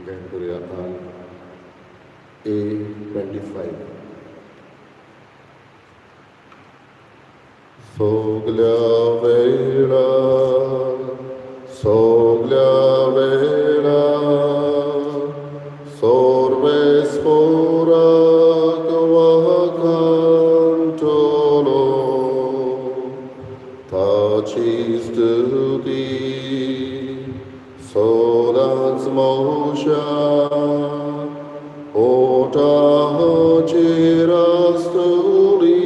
गायन करूया अंक A 25. सगल्या वेळा, सगल्या वेळा, सर्वेस्पोराक वाखाणटलो ताची स्तुती, सदांच म्हज्या ओठाचेर आसतली.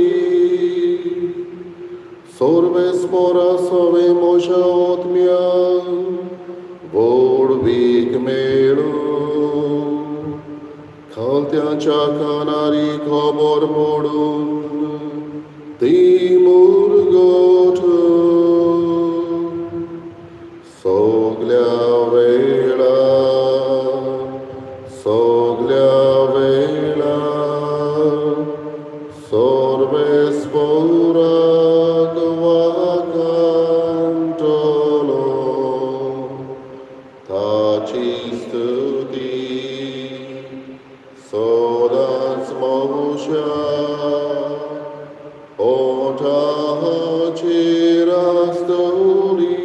सर्वेस्पोरा सवें म्हज्या आत्म्याक व्हडवीक मेळूं. खालत्यांच्या कानारी खबर पडून ती मुरगट. सगल्या वेळा, सगल्या वेळा, सर्वेस्पोराक वाखाणटलो ताची स्तुती, सदांच म्हज्या ओठाचेर आसतली.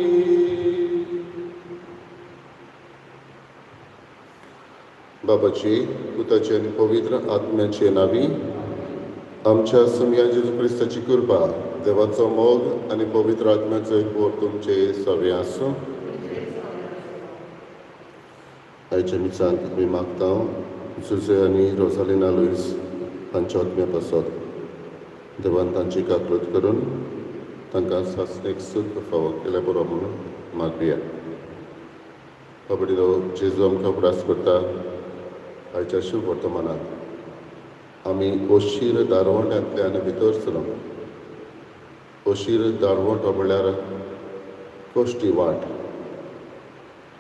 बापाची, पुताची आनी पवित्र आत्म्याचे नांवी. आमच्या सोमया जेजू क्रिस्ताची कृपा, देवाचो मोग आनी पवित्र आत्म्याचो एकवट तुमचे सगळे आसूं. आयच्या मिसांत आमी मागता जुजे आनी रोजालिना लुईस हांच्या आत्म्या पासत. देवान तांची काकळूत करून तांकां सासणेक सूख फावो केल्या बरो म्हणून मागया. बाबडिलो जेजू आमकां उगडास करता. आयच्या शुभ वर्तमानांत आमी ओशीर दारवंट्यांतल्यान भितर सरप. ओशीर दारवंटो म्हणल्यार कश्टी वाट.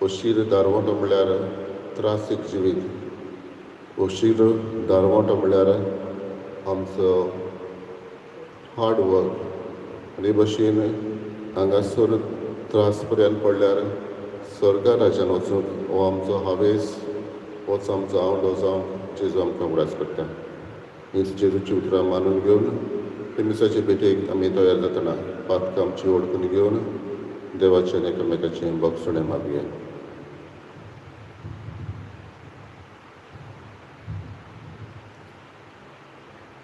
ओशीर दारवंटो म्हणल्यार त्रासीक जिवीत. ओशीर दारवंटो म्हणल्यार आमचो हार्ड वर्क. आनी भशेन हांगासर त्रास पर्यंत पडल्यार स्वर्गा राज्यान वचूंक हो आमचो हावेस, होच आमचो आवंडो जावंक जेजू आमकां उगडास करता. हीच जेजूची उतरां मानून घेवन ते मिसाचे भेटेक आमी तयार जातना पातकां आमची वळखून घेवन देवाचें आनी एकामेकाचें भोगसणें मागया.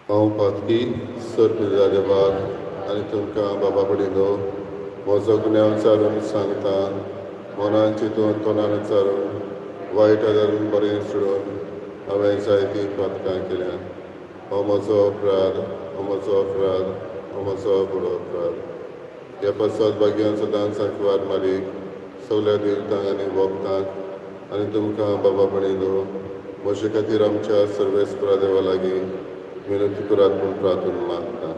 हांव पातकी सर्व देवाक आनी तुमकां बाबा पडिलो म्हजो गुन्यांव चारून सांगता. मनान चिंतून, तोंडान चारून, वायट आदारून बरें सोडून हांवें जायतीं पातकां केल्यात. हो म्हजो अपराध, हो म्हजो अपराध, हो म्हजो व्हडलो अपराध. ह्या पासत भाग्यान सदांच सांकवार मारीक, सगल्या देवतांक आनी भक्तांक आनी तुमकां बाबा पडिलो म्हजे खातीर आमच्या सर्वेस्परा देवा लागीं विनंती करात म्हूण प्रार्थून मागता.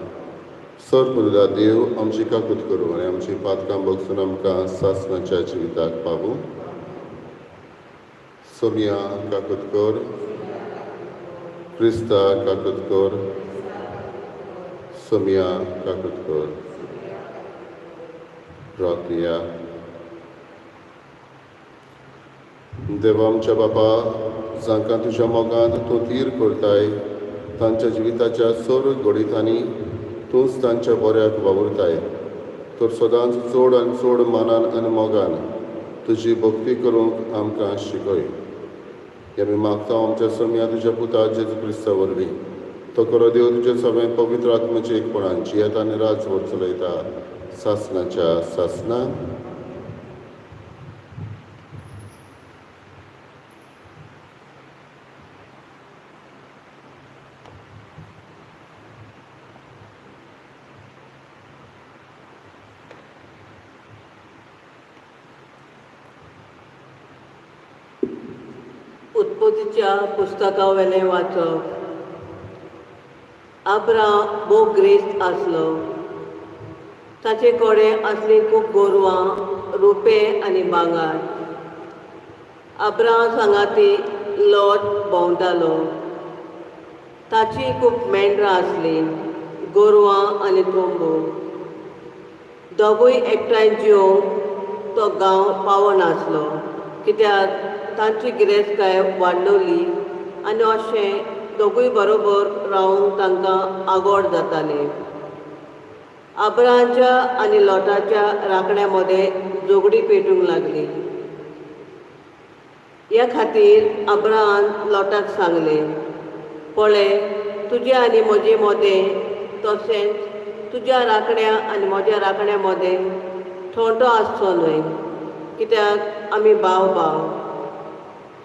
सर पुरदा देव आमची काकूत करूं आनी आमची पातकां भोगसून आमकां सासणाच्या जिविताक पावूं. सोमिया काकूत कर. क्रिस्ता काकूत कर. सोमिया काकूत कर. प्रार्थया. देवा आमच्या बापा, जांकां तुज्या मोगान तूं थीर करताय, तांच्या जिविताच्या सर्व घडितांनी तूंच तांच्या बऱ्याक वावुरताय. तर सदांच चड आनी चड मानान आनी मोगान तुजी भक्ती करूंक आमकां शिकय. हें आमी मागता आमच्या सोमया तुज्या पुता जेजू क्रिस्ता वरवीं. तो खरो देव तुज्या सगळें पवित्र आत्म्याचे एकपणान जियेता आनी राजवट चलयता सासणाच्या सासणां. उत्पत्तीच्या पुस्तकावेलें वाचप. आब्राम भोव ग्रेस्त आसलो. ताचे कडेन आसलीं खूब गोरवां, रुपें आनी भांगर. आब्राम सांगाती लोट भोंवतालो. ताची खूब मेंढरां आसलीं, गोरवां आनी तोंबू. दोगूय एकठांय जेवंक तो गांव पावनासलो, कित्याक तांची गिरेस्तकाय वाडवली आनी अशें दोगूय बरोबर रावूंक तांकां आगोड जातालें. अब्राहामाच्या आनी लोटाच्या राखण्या मदें झगडीं पेटूंक लागली. ह्या खातीर अब्राहामान लोटाक सांगलें, पळय, तुजे आनी म्हजे मदें तशेंच तुज्या राखण्या आनी म्हज्या राखण्या मदें थोंटो आसचो न्हय, कित्याक आमी भाव भाव.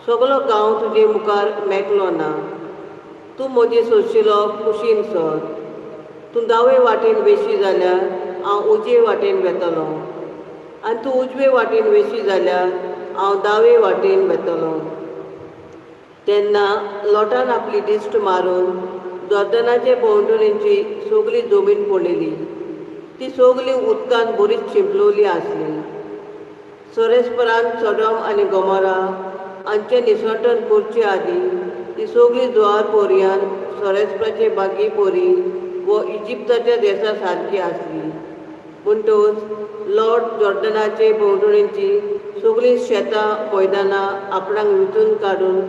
सगलो गांव तुजे मुखार मेकलो ना. तूं म्हजी सोंशिलो कुशीन सर. तूं दावे वाटेन वेशी जाल्यार हांव उजवे वाटेन वेतलो आनी तूं उजवे वाटेन वेशी जाल्यार हांव दावे वाटेन वेतलो. तेन्ना लोटान आपली दिश्ट मारून जॉर्दनाचे भोंवतणीची सगली जमीन पळयली. ती सगली उदकान बरीच शिंपलोली आसली. सोरेस्परान सडम आनी गोमोरा हांचें निसंटन करचे आदीं ती सगली ज्वार पोरयान सोरेस्पराचे बागी पोरी वो इजिप्ताच्या देसा सारकी आसली. म्हणटच लॉट जॉर्दनाचे भोंवतणीची सगळीं शेतां मैदानां आपणाक विंचून काडून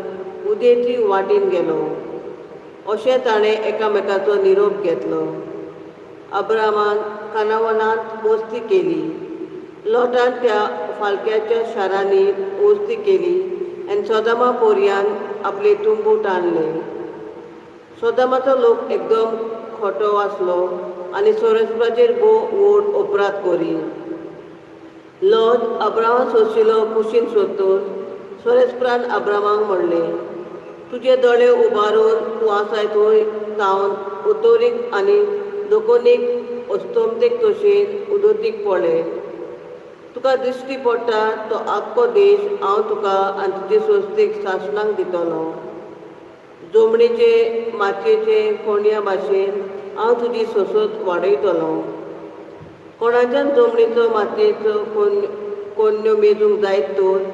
उदेंती वाटेन गेलो. अशें ताणें एकामेकाचो निरोप घेतलो. अब्रामान कानावनांत वस्ती केली. लोटान त्या फालक्याच्या शारांनी वस्ती केली आनी सोदामा पोरयान आपले तुंबू ताणले. सोदामाचो लोक एकदम खोटो आसलो आनी सोरेस्पराचेर भोव व्हड अपराध करी. लॉत अब्राहमा सोंशिलो कुशीन सोदतच सोरेस्परान अब्रामाक म्हणलें, तुजे दोळे उबारून तूं आसाय थंय तावन उतोरीक आनी दोकोनीक अस्तमतेक तशेंच उदोतीक पळय. तुका दिश्टी पडटा तो आख्खो देश हांव तुका आनी तुजे सोस्तीक सासणाक दितलो. जमणीचे मातयेचे कोंडया भाशेन हांव तुजी सोसत वाडयतलो. कोणाच्यान जमणीचो मातयेचो कोन्न्यो मेजूंक जायत तर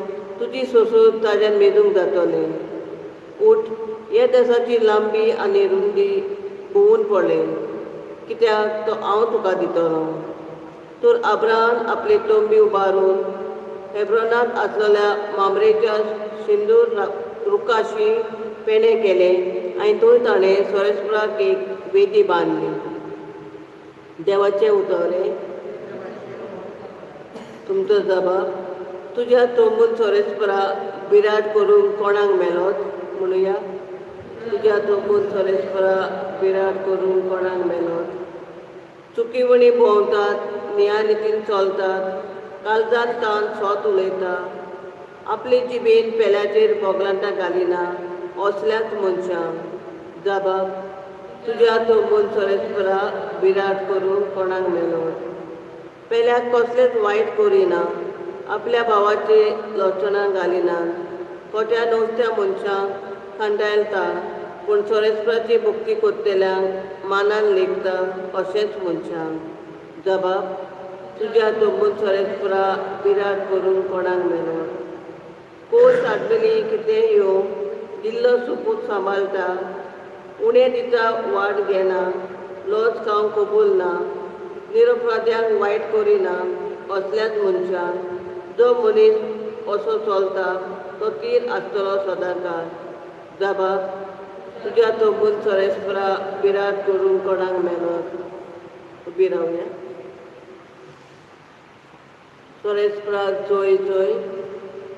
तुजी सोसत ताज्यान मेजूंक जातलें. उठ, ह्या देसाची लांबी आनी रुंदी भोंवून पळय, कित्याक तो हांव तुका दितलो. तर अब्राहामान आपली तोंबी उबारून हेब्रोनांत आसलेल्या मामरेच्या सिंदूर रुखाशी पेणें केलें आनी थंय ताणें सोरेस्पराक एक वेदी बांदली. देवाचें उतर हें. तुमचो जबाब, तुज्या तोंबून सोरेस्परा बिराड करूंक कोणाक मेलोत म्हणुया. तुज्या तोंबून सोरेस्परा बिराड करूंक कोणाक मेलोत. चुकीवणी भोंवतात, नियानितीन चलतात, काळजांत तावन सोत उलयता, आपले जिबेन पेल्याचेर बोगलांटां घालिना असल्याच मनशांक. जबाब, तुज्या तोंबून सोरेस्परा बिराड करूंक कोणाक मेलोत. पेल्याक कसलेंच वायट करिना, आपल्या भावाची लक्षणां घालिना, खोट्या नुस्त्या मनशांक खंडायता, पूण सोरेस्पराची भक्ती करतल्यांक मानान लेखता अशेंच मनशांक. जबाब, तुज्या तोंबून सोरेस्परा बिराड करूंक कोणाक मेलोत. कोश आडमेली कितेंय येवं, दिल्लो सुपूत सांबाळटा, उणें दिता वाड घेना, लॉज खावंक कबूल ना, निरपराध्यांक वायट करिना असल्याच मनशांक. जो मनीस असो चलता तो तीर आसतलो सदांकाळ. जबाब, तुज्या तोंबून सोरेस्परा बिराड करूंक कोणाक मेलोत. उबी रावया. सोरेस्पराक जोय जोय.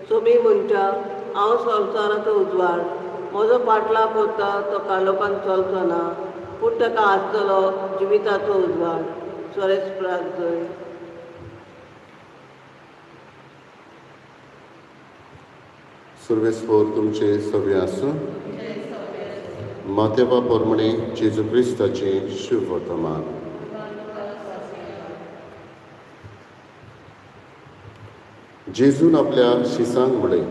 सोमी म्हणटा, हांव संवसाराचो उजवाड. म्हजो पाटलाव करता तो काळोखान चलचो ना, पूण ताका आसतलो जिविताचो उजवाड. सोरेस्पराक जोय. सुर्वेस्पोर तुमचे सगळे आसूं. मातेवा पोरमणे जेजू क्रिस्ताचें शुभ वर्तमान. जेजून आपल्या शिसांक म्हळें,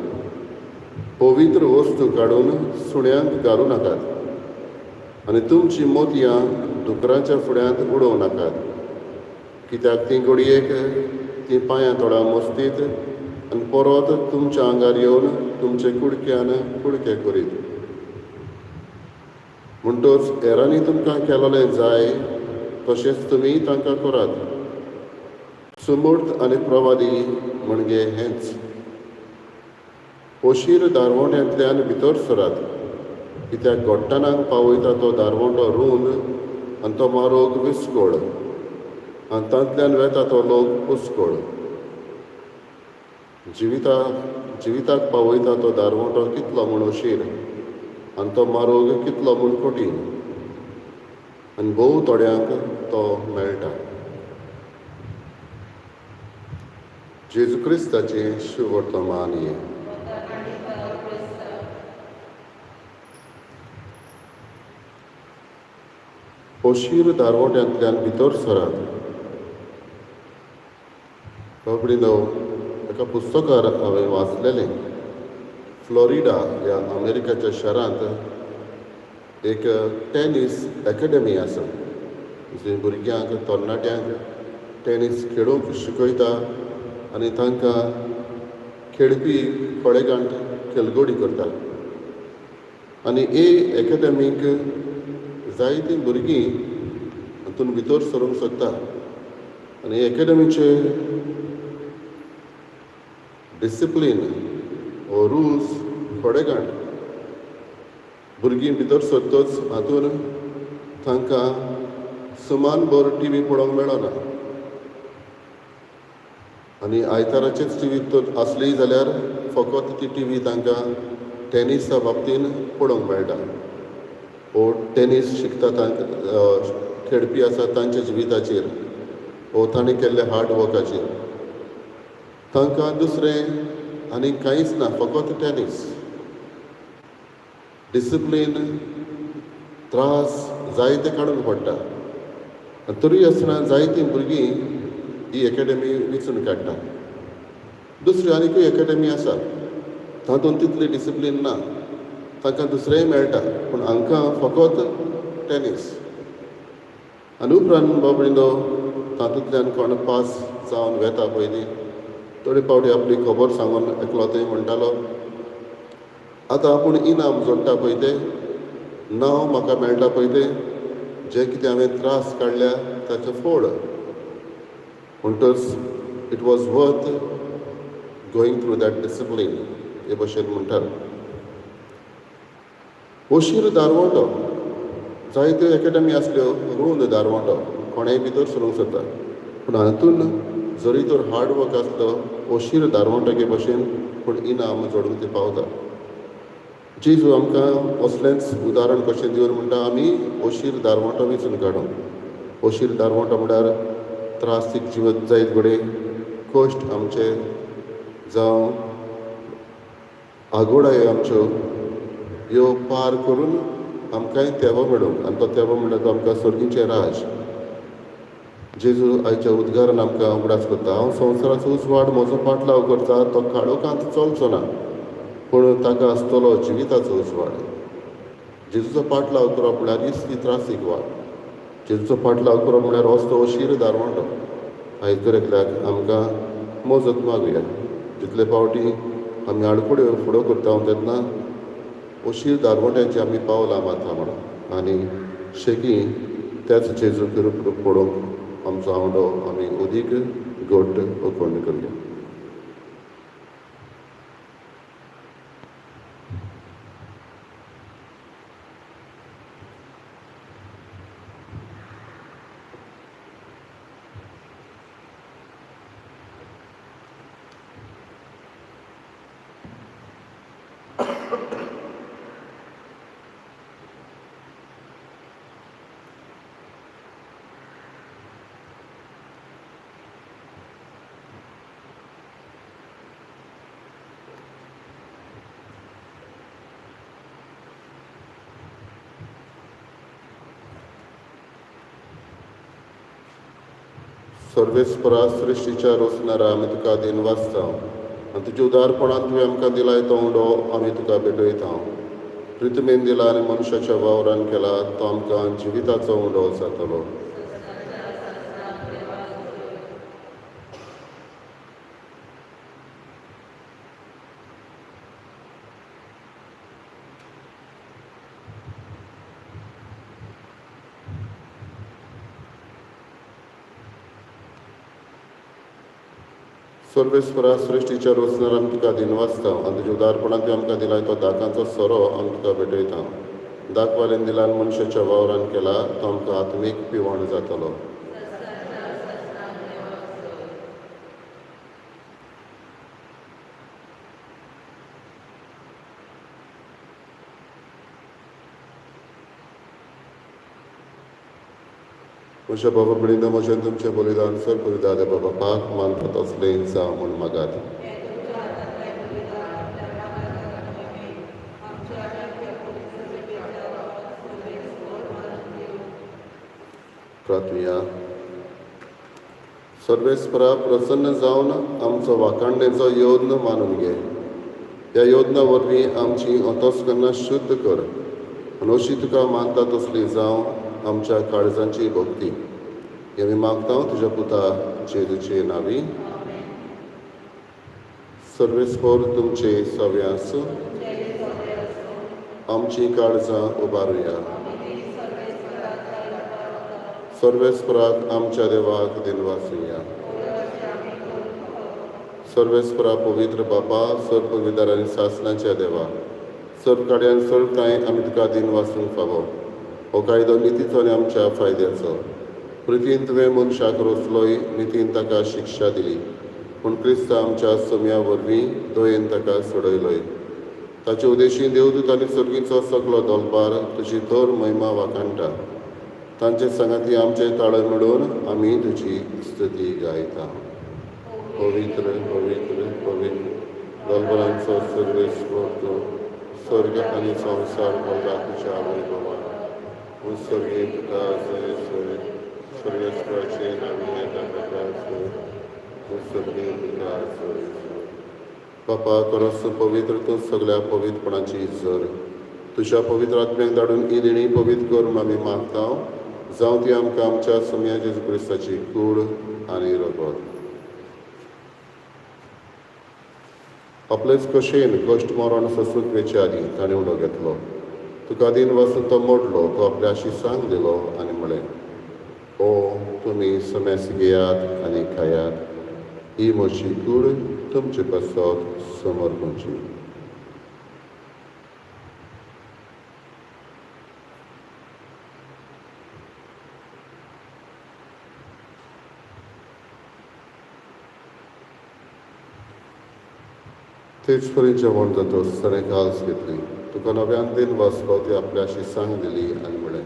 पवित्र वस्तू काडून सुण्यांक घालूं नाकात आनी तुमचीं मोतयां दुकरांच्या फुड्यांत उडोवं नाकात, कित्याक तीं घडयेक तीं पांयां तोडां मस्तीत आनी परत तुमच्या आंगार येवन तुमचे कुडक्यान कुडके करीत. म्हणटच हेरांनी तुमकां केलोलें जाय तशेंच तुमी तांकां करात. सुमूर्त आनी प्रवादी म्हणजे हेंच. अशीर दारवंट्यांतल्यान भितर सरात, कित्याक गोट्टानाक पावयता तो दारवंटो रूंद आनी तो मारोग विस्कळ आनी तांतल्यान वेता तो लोक पुस्कळ. जिविताक पावयता तो दारवंटो कितलो म्हूण अशीर आनी तो मारोग कितलो म्हूण कठीण आनी भोव थोड्यांक तो मेळटा. जेजू क्रिस्ताचें शुवर्तमान हें. अशीर दारवंट्यांतल्यान भितर सरात. बाबडीनो, एका पुस्तकार हांवें वाचलेलें, फ्लोरिडा ह्या अमेरिकाच्या शारांत एक टॅनीस एकाडमी आसा, जंय भुरग्यांक तरणाट्यांक टॅनीस खेळूंक शिकयता आनी तांकां खेळपी थोडे जाण खेळगडी करता. आनी हे एकाडमीक जायतीं भुरगीं हातूंत भितर सरूंक सोदता आनी एकाडमीचे डिसिप्लीन वो रुल्स थोडे जाण भुरगीं भितर सरतच हातूंत तांकां सुमान भर टी व्ही पळोवंक मेळना आनी आयताराचेच टी व्ही तर आसली जाल्यार फकत ती टी व्ही तांकां टॅनिसा बाबतीन पळोवंक मेळटा. वो टॅनीस शिकता तांकां खेळपी आसा तांच्या जिविताचेर वो तांणी केल्ल्या हार्ड वर्काचेर तांकां दुसरें आनी कांयच ना, फकत टॅनीस. डिसिप्लीन त्रास जायते काडूंक पडटा आनी तरी आसतना जायतीं भुरगीं ही एकाडमी विंचून काडटा. दुसरी आनीकूय एकाडमी आसा, तातूंत तितली डिसिप्लीन ना, तांकां दुसरेंय मेळटा, पूण हांकां फकत टॅनीस. आनी उपरांत बाबडीनो तातूंतल्यान कोण पास जावन वेता पयलीं थोडे फावटी आपली खबर सांगून एकलो थंय म्हणटालो, आतां आपूण इनाम जोडटा पळय तें, नांव म्हाका मेळटा पळय तें, जें कितें हांवें त्रास काडल्या ताचें फळ. म्हणटच it was worth going through that discipline, हे भशेन म्हणटात. अशीर दारवंटो, जायत्यो एकाडमी आसल्यो, रूंद दारवंटो, कोणेय भितर सरूंक शकता, पूण हातूंत जरी तर हार्ड वर्क आसलो अशीर दारवंटो भशेन, पूण इनाम जोडूंक ते पावता. जेजू आमकां असलेंच उदाहरण कशें दिवन म्हणटा, आमी अशीर दारवंटो वेंचून काडूंक. अशीर दारवंटो म्हळ्यार त्रासीक जिवीत जायत घडये, कश्ट आमचे जावं आगोळायो आमच्यो ह्यो पार करून आमकांय तेवो मेळूंक, आनी तो तेवो म्हणल्यार तो आमकां सर्गीचें राज. जेजू आयच्या उद्गारान आमकां उगडास करता, हांव संवसाराचो उजवाड, म्हजो पाटलाव करता तो काळोखांत चलचो ना, पूण ताका आसतलो जिविताचो उजवाड. जेजूचो पाटलाव करप म्हळ्यार हीच ती त्रासीक वाट. जेजूचो पाटलाव करप म्हळ्यार होच तो अशीर दारवंटो. आयज दर एकल्याक आमकां मजत मागुया. जितले फावटी आमी आडखळ्यो फुडो करता तेन्ना अशीर दारवंट्याची आमी पावलां मारता म्हणून आनी शेकी त्याच जेजूक रूप पळोवंक आमचो आंवडो आमी अदीक घट अखंड करुया. सर्वेस्परा सृश्टीच्या रोसणारा आमी तुका दिन वाचता आनी तुज्या उदारपणान तुवें आमकां दिलाय तो उंडो आमी तुका भेटयता. प्रितमेन दिला आनी मनशाच्या वावरान केला तो आमकां जिविताचो उंडो जातलो. सर्वेस्परा सृश्टीच्या रचणार आमी तुका दिनवासता आनी तुज्या उदारपणान तुवें आमकां दिला तो दाकांचो सोरो आमी तुका भेटयता. दाखवालेन दिला मनशाच्या वावरान केला तो आमकां आत्मीक पिवण जातलो. म्हज्या बाबा भयणीनो, म्हजें तुमचें बलिदान सर दादा बाबा पाक मानता तसलें जावं म्हूण मागात. प्रार्थुया. सर्वेस्परा प्रसन्न जावन आमचो वाखाणणेचो योद्न मानून घे. ह्या योजना वरवीं आमची अंतस्करणां शुद्ध कर आनी अशी तुका मानता तसली जावं आमच्या काळजांची भक्ती. हे आमी मागता तुज्या पुता जेजूचे नांवी. सर्वेस्पर तुमचे सवे आसूं. आमची काळजां उबारुया. सर्वेस्पराक आमच्या देवाक दिनवासुया. सर्वेस्परा पवित्र बापा, सर्व विदार आनी सासणाच्या देवा, सर्व काड्यान सर्व कांय आमी तुका दिनवासूंक फावो. हो कायदो नितीचो आनी आमच्या फायद्याचो. प्रितीन तुवें मनशाक रोसलोय, नितीन ताका शिक्षा दिली, पूण क्रिस्त आमच्या सम्या वरवीं दयेन ताका सोडयलोय. ताचे उदेशी देवदूत आनी सर्गीचो सगलो दलबार तुजी थोर महिमा वाखाणटा. तांचे सांगाती आमचे ताळे मेळून आमी तुजी स्तुती गायता. पवित्र पवित्र पवित्र दलबरांचो सर्वेस्पर तूं, स्वर्ग आनी संवसार भरला तुज्या वैभवान. उत्सर्गे तुका जय जय, सर्वेस्पराचे नांवी येता तुका जय, उत्सर्गे तुका जय जय. बापा, करस पवित्र तूं सगळ्या पवित्रपणाची जर तुज्या पवित्र आत्म्याक धाडून ही देणी पवित्र कर म्हूण आमी मागता. जावं ती आमकां आमच्या सम्या जेजू क्रिस्ताची कूड आनी रगत. आपलेच कशेन कश्ट मरण सोसूंक वेचे आदीं ताणें उडो घेतलो. तुका दिन वासून तो मोडलो, तो आपल्या शिसांक दिलो आनी म्हळें, ओ तुमी समेस घेयात आनी खायात, ही म्हजी कूड तुमचे पासत समर्पणची. तेच परी जेवण जातच ताणें काल्स घेतली, तुका नव्यान दिन वाचलो, ती आपल्या शिसांक दिली आनी म्हळें,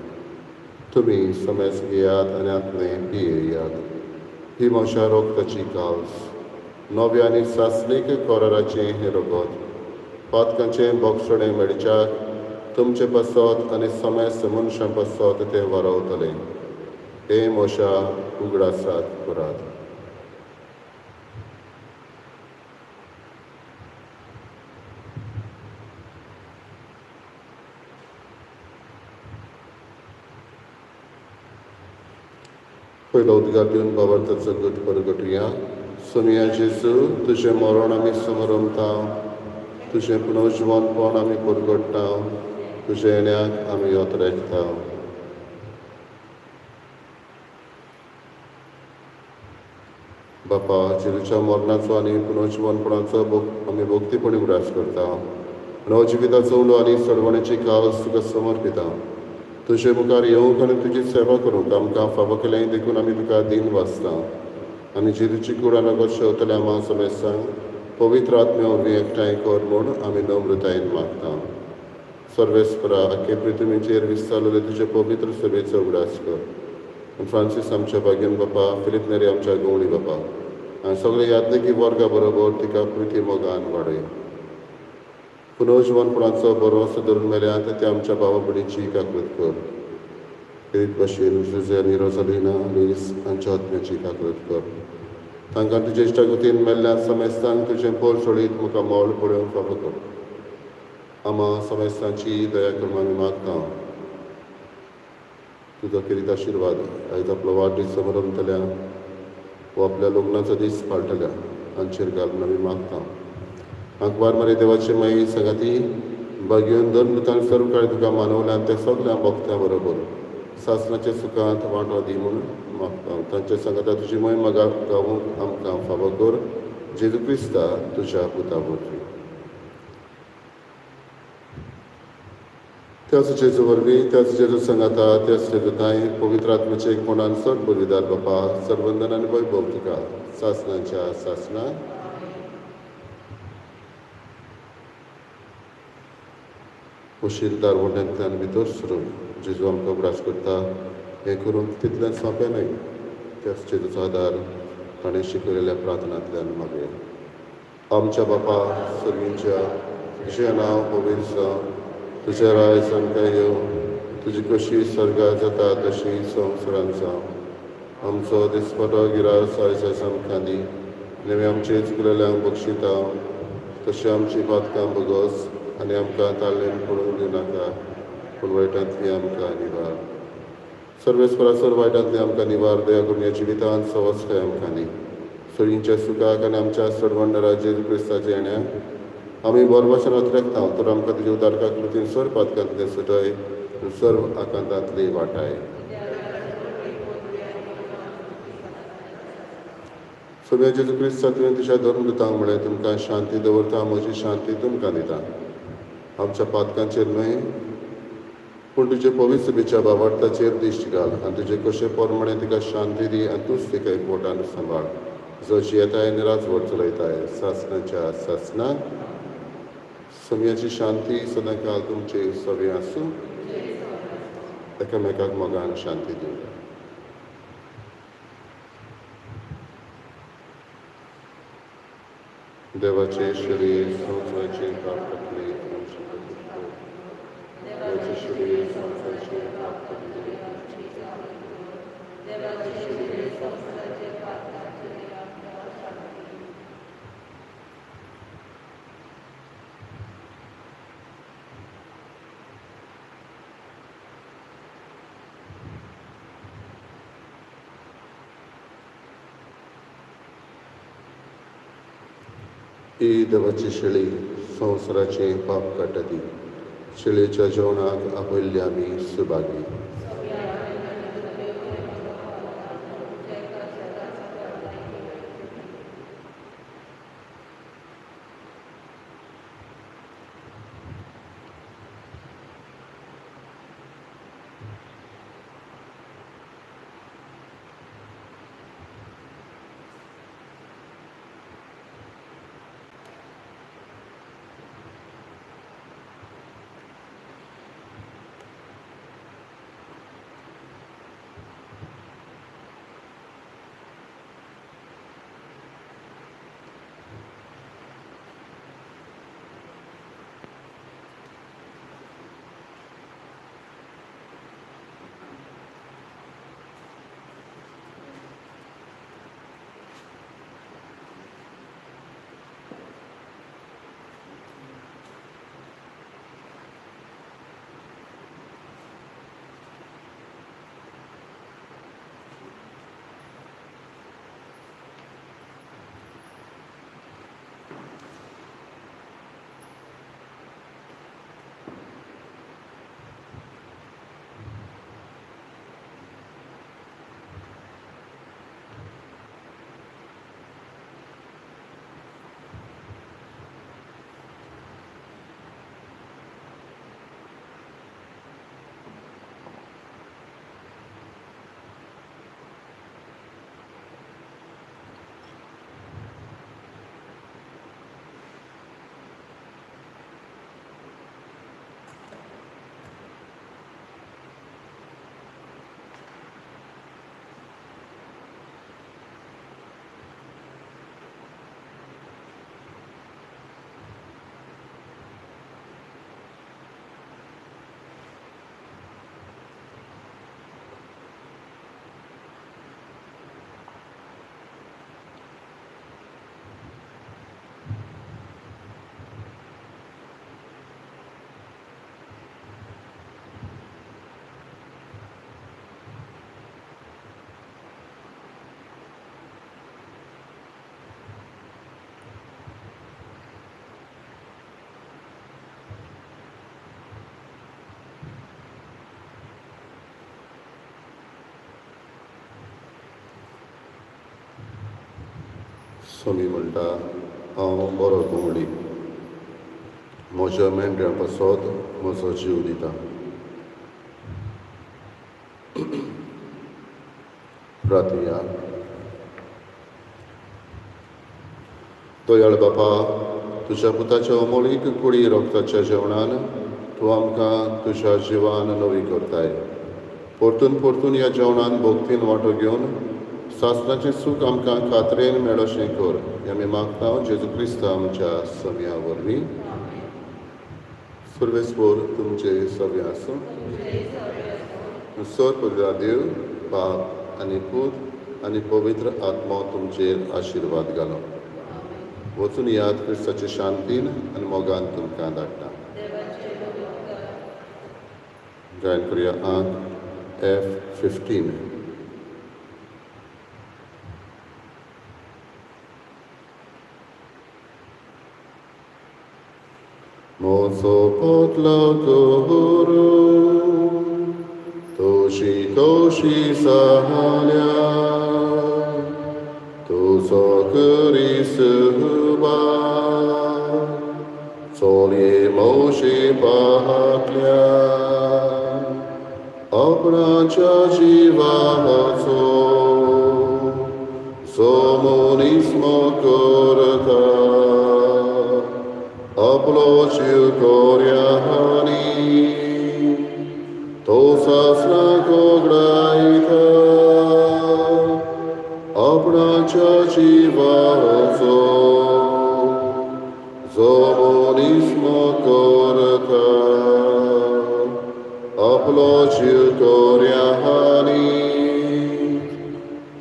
तुमी समेस घेयात आनी आतलें पियेयात, ही म्हज्या रोगताची काल्स, नव्या आनी सासणीक कराराचें हें रगत, पातकांचें बोगसणें मेळच्याक तुमचे पासत आनी समेस्त मनशां पासत तें वारवतलें. हें म्हज्या उगडासाक करात. पयलो उद्गार दिवन बाबार्थाचो गट परगटुया. सोमिया जेजू, तुजें मरण आमी समरमता, तुजें पुनर्जिवनपण आमी परगट्टा, तुजें येण्याक आमी यत्न राखता. बापा, जेजूच्या मरणाचो आनी पुनर्जिवनपणाचो आमी भक्तीपणी उगडास करता. नवजिविताचो उलो आनी सोडवणेची काल्स तुका समर्पिता. तुजे मुखार येवंक आनी तुजी सेवा करूंक आमकां फावो केलें देखून आमी तुका दिन वाचता. आनी जेजूची कूड आनी रगत शेवतल्या आमा समेस्तांक पवित्र आत्म्या वरवीं एकठांय कर म्हूण आमी नम्रतायेन मागता. सर्वेस्परा, आख्खे पृथ्वीचेर विस्तारलेले तुजे पवित्र सभेचो उगडास कर. आनी फ्रांसीस आमच्या भाग्यन बापा, फिलीप नेरी आमच्या गवळी बापा आनी सगळे याज्ञिकी वर्गा बरोबर तिका प्रिती मोगान वाडय. पुनर्जिवनपणाचो भरवंसो धरून मेल्यात ते आमच्या भावा भयणीची काकूत कर. प्रेरीत भशेन जुझे आनी रोजालिना लुईस हांच्या आत्म्याची काकूत कर. तांकां तुजे इश्टागतीन मेल्ल्या समेस्तांक तुजें पोर सोडीत मुखार मोल पळोवंक फावो कर. आमा समेस्तांची दया करून आमी मागता. तुजो खेरीत आशिर्वाद आयज आपलो वाडदीस समरमतल्या वो आपल्या लग्नाचो दीस पाळटल्या हांचेर घालून आमी मागता. आंकवार मारी देवाची माई सांगाती बागेवन दोन सर्व काळ तुका मानवल्या ते सगल्या भक्त्या बरोबर सासणाच्या सुखांत वांटो दी म्हूण मागता. तांच्या सांगाता तुजी महिमा गावूंक आमकां फावो कर. जेजू क्रिस्ता तुज्या पुता वरवीं. त्याच जेजू वरवीं, त्याच जेजू सांगाता, त्याच जेजू पवित्र आत्म्याचे एकपणान चड बलिदार बापा, सर्वंदन आनी वैभव तुका सासणाच्या सासणा. उशीर दारवंट्यांतल्यान भितर सरून जेजू आमकां उगडास करता. हें करूंक तितलें सोंपें न्हय. त्याच जेजूचो आदार ताणें शिकयलेल्या प्रार्थनांतल्यान मागया. आमच्या बापा सर्गींच्या, तुजें नांव पवित्र जावं, तुजें राज आमकां येवं, तुजी कशी स्वर्गार जाता तशी संवसारांत जावं. आमचो दिसपटो गिरास आयज आमकां दी, आनी आमी आमचे चुकलेल्यांक बक्षिता तशें आमची पातकां भोगोस, आनी आमकां ताल्लेन पडूंक दिवनाका, पूण वायटांतली आमकां निवार. सर्वेस्परा सर्व वायटांतली आमकां निवार, दया करून ह्या जिवितांत सवस्काय आमकां दी. सगळींच्या सुखाक आनी आमच्या सर्वंडरा जेजू क्रिस्ताच्या येण्या आमी बरभाशणांत रेखता, तर आमकां तुज्या उदारका कृतीन सर्व पातकांतले सुटय, सर्व आकांतांतली वाटाय. सगळ्या जेजू क्रिस्ता तुवें तुज्या धर्मदूतांक म्हळें, तुमकां शांती दवरता, म्हजी शांती तुमकां दिता. आमच्या पातकांचेर न्हय, पूण तुजे पवित्र सभेच्या बाबार्थाचेर दिश्ट घाल, आनी तुजे कशे प्रमाणे तिका शांती दी, आनी तूंच तिका एकवटान सांबाळ, जो जियेताय आनी राजवट चलयताय सासणाच्या सासणाक. समयाची शांती सदांकाल तुमचे सगळें आसूं. एकामेकाक मोगान शांती दिवया. देवाचे शरीर संवसाराचे पाप काडटले आमचे खातीर. देवाचे शरीर संवसाराचे पाप काडटले आमचे खातीर. देवाचे शरीर संवसाराचे पाप काडटले आमकां शांती दी. ही देवाची शेळी संवसाराचे पाप काडटा ती. शेळयेच्या जेवणाक आपयल्ली आमी सुभागी. सोमी म्हणटा, हांव बरो घुंवडी, म्हज्या मेंढऱ्यां पासत म्हजो जीव दिता. प्रार्थया. दयाळ बापा, तुज्या पुताच्या अमोलीक कुडी रोगताच्या जेवणान तूं आमकां तुज्या जिवान नवी करताय. परतून परतून ह्या जेवणान भक्तीन वांटो घेवन सासणाचें सूख आमकां खात्रेन मेळोशें कर. हें आमी मागता जेजू क्रिस्त आमच्या सम्या वरवीं. सुर्वेस्वर तुमचे सगळे आसूं. सर पवित्र देव बाप आनी पूत आनी पवित्र आत्मो तुमचेर आशिर्वाद घालो. वचून याद, क्रिस्ताचे शांतीन आनी मोगान तुमकां धाडटा. गायन करुया आंक F 15. म्हजो पोतलो करू तुजी कशी जाल्या, तुजो करी चोलये मोशी पाहतल्या आपणाच्या जिवाचो जो मनीस करता आपलो जीव कोर्यानी तो सासणाक ओगडायता. आपणाच्या जिवाचो जो मनीस करता आपलो जीव कोर्यानी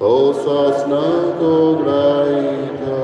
तो सासणाक ओगडायता.